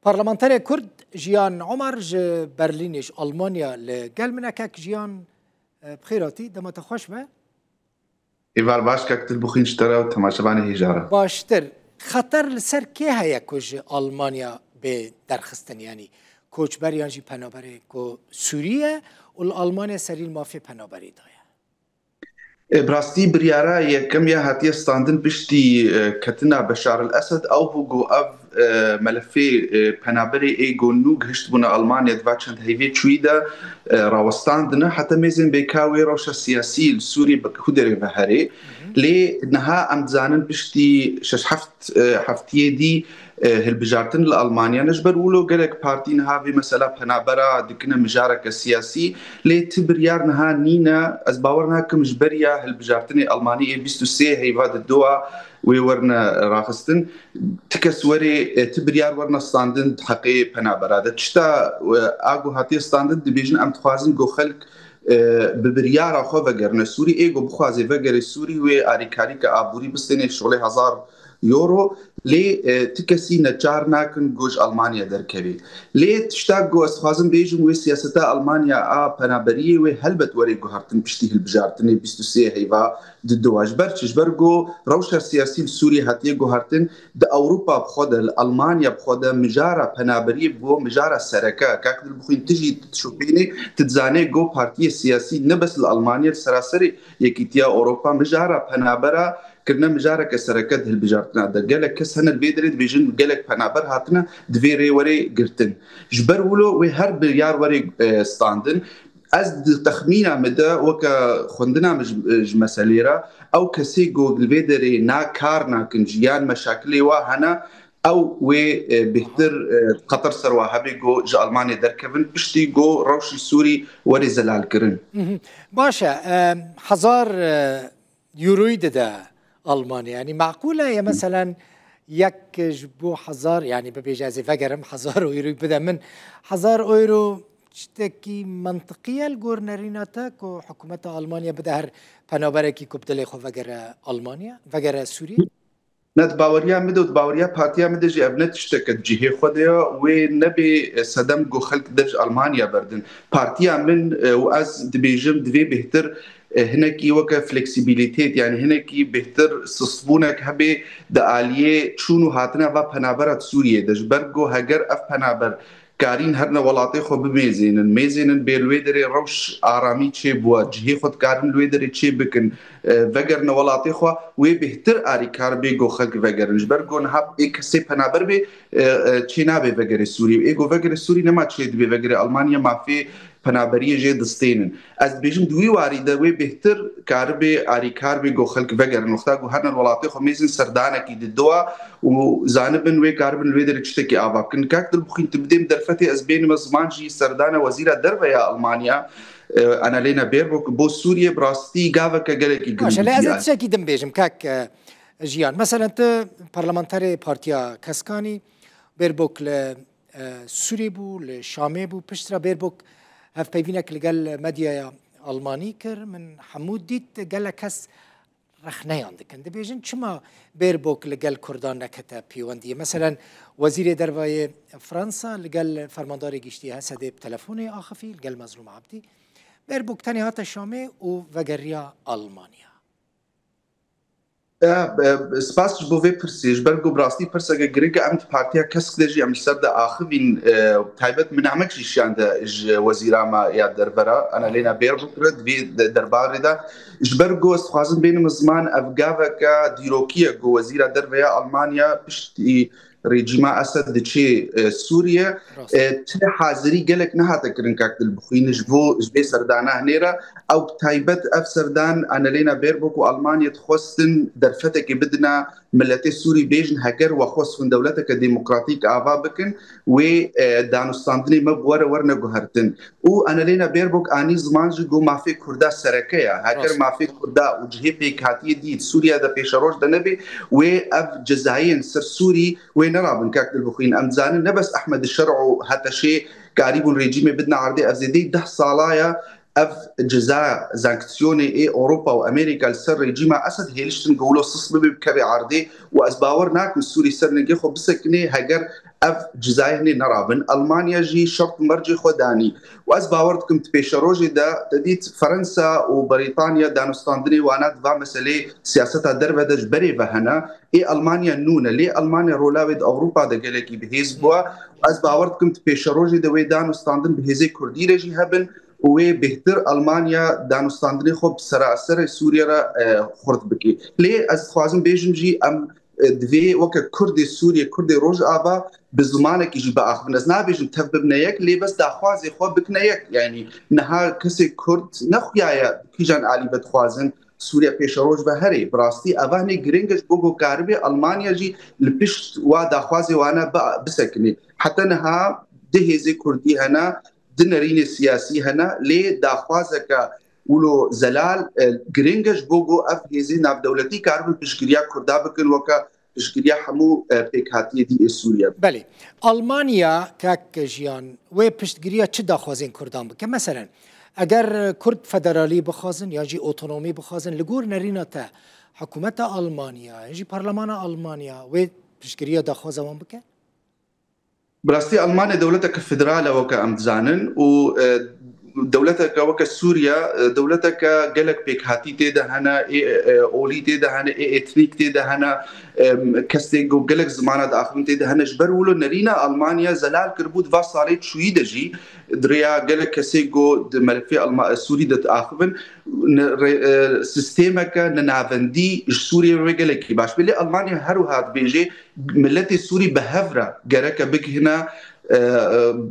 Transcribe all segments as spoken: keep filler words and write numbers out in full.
Parlamenterê Kurd Jiyan Omar ji Berlînê, ji Almanya li gel min e. Kek Jiyan, e, bi xêr hatî, dema te xweş be. Êvar baş, kek Dilbixwîn, ji te re û temaşevanê hêja re. Baştir. Xeter li ser kê heye ku ji Almanya bê derxistin, yanî koçber yan jî penaberê ku Sûrî ye û li Almanya serî li mafê penaberî daye? E, bi rastî biryara yekem ya hatiye standin piştî, e, ketina Beşar el Esed, ew bû ku ev, e, melefê, e, penaberê ê ku nû gihiştibûne Almanya di va çend heyvê çûyî de, e, rawestandine. Heta mêzên bêka wê rewşa siyasî li Sûriyê bi ku derê ve herê. Lê niha em dizanin piştî şeş heft, e, heftiyê dî, e, hilbijartin li Almanya ne. Ji ber wilo gelek partî niha vê mesela penabera dikine mijareke siyasî, lê ti biryar niha nîne. Ez bawer nakim ji beriya hilbijartinê Almanî ê bîst û sê heyva di doa wê werine raxistin, ti kes werê, e, ti biryar werine standin di heqê penabera de. Tişta, e, a ku hatiye standin, dibêjin, em dixwazin ku xelk, e, bi biryara xwe vegerine Sûrî. Ê ku bixwaze vegere Sûrî, wê arîkarîke aborî bistêne şolê hezar euro. Lê, e, ti kesî neçar nakin ku ji Almanya derkevê. Lê tişta ku ez dixwazim bêjim, wê siyaseta Almanya a penaberiyê wê helbet were guhertin piştî hilbijartinê bîst û sê heyva di doa. Ji ber çi? Ji ber ku rewşa siyasî li Sûriyê hatiye guhertin, di Ewropa bi xwe de, li Almanya bi xwe de mijara penaberiyê bû mijara sereke. Kak Dilbixwîn, tu jî dişopînî, tu dizanê ku partiyê siyasî ne bes li Almanya, li seraserê Yekîtiya Ewropa mijara penabera kirine mijareke sereke di hilbijartina de. Gelek kes hene li vê derê dibêjin, gelek penaber hatine di vê rê were girtin. Ji ber wilo wê her biryar were, e, standin. Ez di texmîna min de, weke xwendina min ji, ji meselê re, ew kesê ku li vê derê na kar nakin, jiyan meşakilê wa hene, ew wê, e, bêhtir, e, xeter ser wa hebe ku ji Almanyê derkevin, piştî ku rewşî Sûrî were zelalkirin. Mhm. Baş e, e, hezar, e, Euroyî dide Almanya. Yanî meqûl e, ya meselen yek ji bo hezar, yanî bibêje ez ê vegerim, hezar euroyî bide min. Hezar euro tiştekî mantiqî ye li gor nerîna te ku hikûmeta Almanya bide her penaberekî ku bi dilê xwe vegere Almanya, vegere Sûriyê? Ne, di baweriya min de û di baweriya partiya min de jî ev ne tişteke di cihê xwe de ye. Wê nebê, e, sedem ku xelk dev ji Almanya berdin. Partiya min, e, û ez dibêjim, divê bêhtir, e, hinekî weke fleksîbîlîtêt, yanî hinekî bêhtir sistbûnek hebe di aliyê çûn û hatina va penabera di Sûriyê de. Ji ber ku heger ev penaber karîn herine welatê xwe bimêzênin, mêzênin bê li wê derê rewş aramî çêbûwa, cihê xwe dikarin li wê derê çê bikin, e, vegerine welatê xwe, wê bêhtir arîkar bê ku xelk vegerin. Ji ber ku niha ê kesê penaber bê, e, e, çê nabe vegere Sûriyê. Ê ku vegere Sûrî nema çê dibe vegere Almanya, mafê penaberiyê jê distênin. Ez dibêjim di wî warî de wê bêhtir karibê arîkar bê ku xelk vegerin. Wexta ku herine welatê xwe mêzin serdanekî di doa û zanibin wê karibin li wê derê tiştekî ava bikin. Kak Dilbixwîn, tu bidêm derfetê ez bênime ziman jî serdana Wezîra Derve ya Almanya, e, Annalena Baerbock bo Sûriyê bi rastî gaveke gelekî Baş e, girîng lê ez ê bûye. Tiştekî din bêjim, kak, e, Jiyan. Meselen tu parlamenterê Partiya Keskanî, Baerbock li, e, Sûrê bû, li Şamê bû, piştre Baerbock hevpeyvînek li gel medyaya Almanî kir. Min hemû dît, gelek kes rexneyan dikin. Dibêjin, çima Baerbock li gel Kurdan nekete pêwendiyê? Meselen, Wezîrê Derve yê Fransa li gel Fermandarê Giştî H S D'ê bi telefonê axifî, li gel Mezlûm Ebdî. Baerbock tenê hate Şamê û vegeriya Almanya. E, e, spas ji bo vê pirsê. Ji ber ku bi rastî pirseke girîng e, em di Partiya Kesk de jî em li ser de axivîn, e, taybet min namek jî şiyande ji wezîra me ya derve re, Annalena Baerbock re, di vê de-, derbarê de. Ji ber ku ez dixwazim bênim ziman, ev gaveke dîrokî ye ku Wezîra Derve ya Almanya piştî rejîma Esed diçê, e, Sûriye. Rast. E, ti hazirî gelek nehate kirin, kak Dilbixwîn, ji bo, ji vê serdana hinê re. Ew bi taybet ev serdan Annalena Baerbock û Almanya dixwestin derfetekê bidine miletê Sûrî, bêjin heger we xwest hûn dewleteke demokratîk ava bikin, wê, e, danûstandinê me bi we re werne guhertin. Û Annalena Baerbock anî ziman jî ku mafê Kurda sereke ye. Heger Rast. mafê Kurda û cihê pêkhatiyê dî di Sûriye de pêşeroj de nebe, wê ev cezayên ser Sûrî wê nerabin, kak Dilbixwîn. Em dizanin ne bes Ehmed Şer'o, Heteşê karîbûn rejîmê bidine erdê, ev zêdeyî deh sala ye, ev ceza, sanksiyonê ê Ewropa û Amerîka li ser rejîma Esed hêliştin ku wilo sis bibe, bikeve erdê û ez bawer nakim Sûrî ser ningê xwe bisekinê heger ev cezayê hinê nerabin. Almanya jî şert û mercê xwe danî û ez bawer dikim di pêşerojê de te dît Fransa û Brîtanya danûstandinê wana di va meselê siyaseta derve de ji berê ve hene. Ê Almanya nû ne, lê Almanya rola wê di Ewropa de gelekî bi hêz bûa. Ez bawer dikim di pêşerojê de wê danûstandin bi hêzê Kurdî re jî hebin û wê bêhtir Almanya danûstandinê xwe bi seraserê Sûriye re, e, xurt bike. Lê ez dixwazim bêjim jî em, e, divê weke Kurdê Sûriye, Kurdê Rojava bi zimanekî jî biaxivin. Ez nabêjim tev bibine yek, lê bes daxwazê xwe bikine yek. Yanî niha kesê Kurd nexuyaye kîjan alî ve dixwazin Sûriye pêşeroj ve herê. Bi rastî eva hinê giring e ji bo ku karibê Almanya jî li pişt wa daxwazê wana bi-, bisekinê. Heta niha du hêzê Kurdî hene, du nerînê siyasî hene, lê daxwazeke wilo zelal, e, giring e ji bo ku ev hêzê navdewletî karibin piştgiriya Kurda bikin weke piştgiriya hemû, e, pêkhatiyê dî ê Sûriye. Belê. Almanya, kak Jiyan, wê piştgiriya çi daxwazên Kurdan bike? Meselen, eger Kurd federalî bixwazin yan jî otonomî bixwazin, li gor nerîna te, hikûmeta Almanya yan jî parlemana Almanya wê piştgiriya daxwaza wan bike? Bi rastî Almanya dewleteke federal e weke em dizanin û, e, dewleteke weke Sûriye, e, dewleteke gelek pêkhatî tê de hene, ê, e, olî tê de hene, ê etnîk tê de hene, e, kesê ku gelek zimana diaxivin tê de hene. Ji ber wilo nerîna Almanya zelal kiribû di va salê çûyî de jî, di rêya gelek kesê ku di melefê Alma-, Sûrî de diaxivin, ne-, re-, e, sîstemeke nenavendî ji Sûriyê ve gelekî baş bê. Lê Almanya her wiha dibêje, miletê Sûrî bi hev re gereke bigihine, e, e,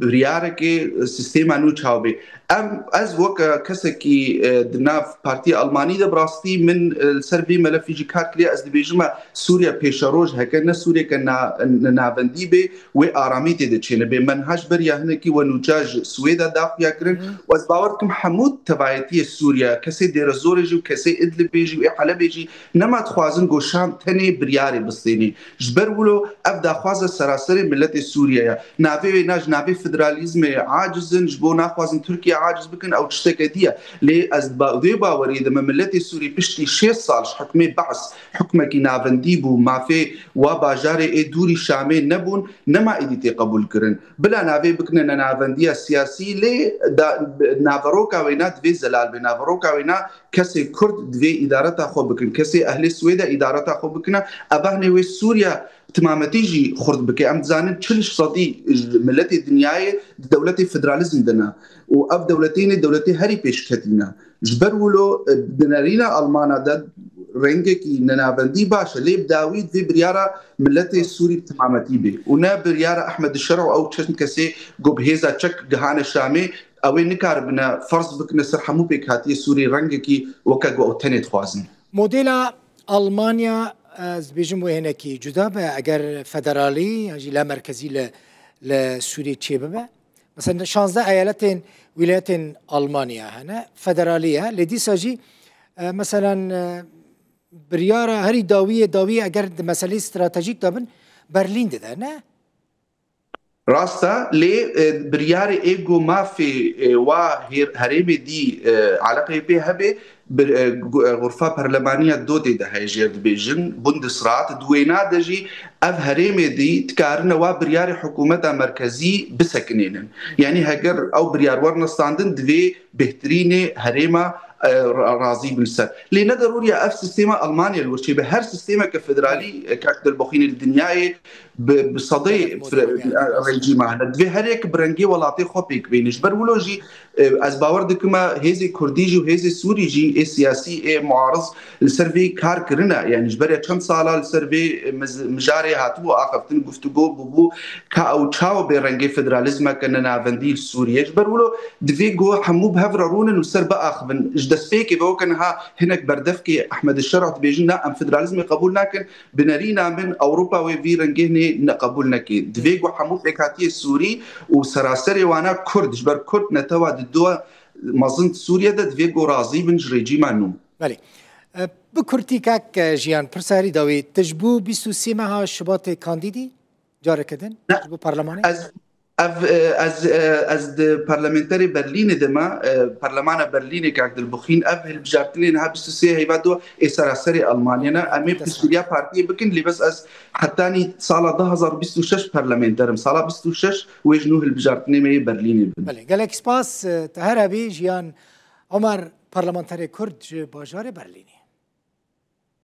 biryarekê sîstema nû çaw bê. Em, ez weke kesekî, e, di nav Partiya Almanî de bi rastî min, e, li ser vê melefî jî kar kiriye. Ez dibêjim me Sûriye pêşeroj heke ne Sûriyeke na-, ne navendî bê, wê aramî tê de çênebê. Me niha ji beriya hinekî we nûca ji Swêda daxuya kirin. Hı. Û ez bawer dikim hemû tevayetiyê Sûriye, kesê Dêrezorê jî û kesê Idlibê jî û ê Helebê jî nema dixwazin ku Şam tenê biryarê bistênê. Ji ber wilo ev daxwaza seraserê miletê Sûriye ye. Navê wê na ji navê federalîzmê aciz in, ji bo naxwazin Tirkiye aciz bikin, ew tişteke dî ye. Lê ez ba-, vê baweriyê de me miletê Sûrî piştî şêst sal ji hikmê Be's, hikmekî navendî bû, mafê wa bajarê ê dûrî Şamê nebûn, nema êdî tê qebûl kirin. Bila navê bikine nenavendiya siyasî, lê da, naveroka wêna divê zelal be. Naveroka wêna kesê Kurd divê îdareta xwe bikin. Kesê ehlê Swêde îdareta xwe bikine. Eva hinê wê Sûriye timametî jî xurt bike. Em dizanin çil sedî ji miletê dinyayê di dewletê federalîzm de ne. Û ev dewletê hinê dewletê herî pêşketî ne. Ji ber wilo, e, di nerîna Almana de rengekî nenavendî baş e. Lê bi dawî divê biryara miletê Sûrî bi timametî bê. Û ne biryara Ehmed Şero ew çend kesê ku bi hêza çek gihane Şamê, ew ê nikaribine ferz bikine ser hemû pêkhatiyê Sûrî rengekî weke ku ew tenê dixwazin. Modela Almanya, ez dibêjim wê hinekî cuda be, eger federalî yan jî la merkezî li, li Sûriyê çêbibe. Mesela şanzdeh eyaletên, wîlayetên Almanya hene, federalî ye. Lê dîsa jî, e, mesela, e, biryara herî dawiyê, dawiyê eger di meseleyê stratejîk de bin, Berlîn dide, ne? Rast e, lê, e, biryarê ê ku mafê, e, wa hêr-, herêmê dî, e, eleqeyê pê hebe, bir, e, gu-, e, xurfa perlemaniya dodê de heye jêr dibêjin, Bundesrat, di wêna de jî ev herêmê dî dikarine wa biryarê hikûmeta merkezî bisekinênin. Yanî heger ew biryar werne standin, divê bêhtirînê herêma, e, ra-, razî bin li ser. Lê ne derûriya ev sîstema Almanya li wir çêbe. Her sîstemeke federalî, e, kak dilbixwînê li dinyayê bi, bi sedê Evet, fre-, modernîze. Rejîma hene. Divê her yek bi rengê welatê xwe pêk bîne. Ji ber wilo jî, e, ez bawer dikim hêzê Kurdî jî û hêzê Sûrî jî, ê siyasî, ê muariz li ser vê kar kirine. Yanî ji ber ya çend sala li ser vê, e, miz-, mijarê hatibû axiftin, guftûgo bûbû ka ew çawa bê rengê federalîzmeke nenavendî li Sûriyê. Ji ber wilo divê ku hemû bi hev re rûnin û ser biaxivin. Ji destpêkê ve weke niha hinek berdevkê Ehmed Şerh dibêjin, na, em federalîzmê qebûl nakin. Bi nerîna min Ewropa wê vî rengê hinê ne qebûl neke. Divê ku hemû pêkhatiyê Sûrî û seraserê wana Kurd, ji ber Kurd netewa di du mezin Sûriye de divê ku razî bin ji rejîma nû. Belê. E, bi kurtî kak, e, Jiyan, pirsa herî dawî, tu ji bo bîst û sê meha Şubatê kandîdî? Careke din? Ne. Ji bo parlemanê? Ez Ev e, ez e, ez di parlamenterê Berlînê de me, e, parlemana Berlînê kak dilbixîn, ev hilbijartinê niha bîst û sê heyva do ê seraserê Almanya ne. Em ê piştgiriya partiyê bikin, lê bes ez hetanî sala du hazar bîst û şeş parlamenter im. Sala bîst û şeş wê ji nû hilbijartinê me yê Berlînê bin. Belê, gelek spas, e, te her hebî Jiyan Omer, parlamenterê Kurd ji bajarê Berlînê.